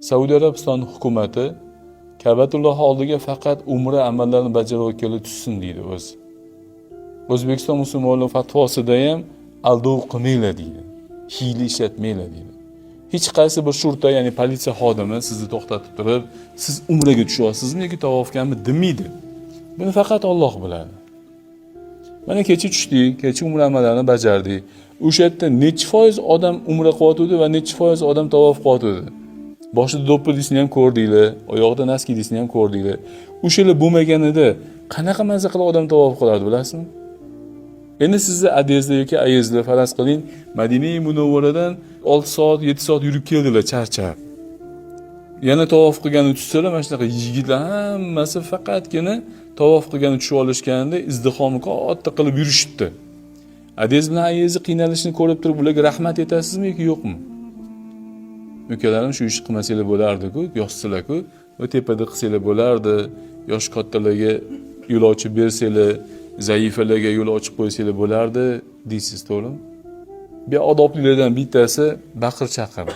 Saudiya Arabistoni hukumati Ka'batulloh oldiga faqat umra amallarini bajarayotganlar tushsin deydi o'zi. O'zbekiston musulmonlar fatvosida ham aldov qilmanglar deydi. Hiyla ishlatmanglar deydi. Hech qaysi bir shurta, ya'ni politsiya xodimi sizni to'xtatib turib, siz umraga tushyapsizmi yoki tavofgami demaydi. Buni faqat Alloh biladi. Mana kecha tushdik, kecha umra amallarini bajardik. O'sha yerda nechi foiz odam umra qilyotgandi va nechi foiz odam tavof qilyotgandi? Boshida do'ppilisini ham ko'rdinglar, oyog'ida naskidisini ham ko'rdinglar. O'shalar bo'lmaganida qanaqa maza qilib odam tavof qilardi, bilasizmi? Endi sizni adezda yoki ayezda faraz qiling, Madina Munavvaradan 6 soat, 7 soat yurib keldilar charchab. Yana tavof qilgani tushsalar, mana shunaqa yigitlar hammasi faqatgina tavof qilgani tushib olishganda izdihomni katta qilib yurishibdi. Adez bilan ayezni qiynalishini ko'rib turib, ularga rahmat aytasizmi yoki yo'qmi? Ukalarim, shu ishni qilmasanglar bo'lardi-ku, yozsalar-ku, va tepada qilsanglar bo'lardi, yosh kattalarga yo'l ochib bersanglar, zaifalarga yo'l ochib qo'ysanglar bo'lardi deysiz, to'g'rimi? Beodoblilardan bittasi baqir chaqir.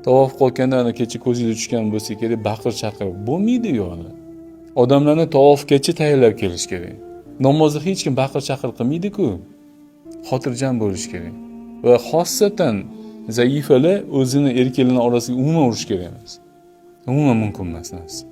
Tavof qilayotganda ana kecha ko'zingizga tushgan bo'lsa kerak, baqir chaqir bo'lmaydi u yoqda. Odamlarni tavofgacha tayyorlab kelish kerak. Namozda hech kim baqir chaqir qilmaydi-ku. Xotirjam bo'lish kerak. Va xossatan zaifalar o'zini erkaklarning orasiga umuman urish kerak emas. Umuman mumkin emas narsa.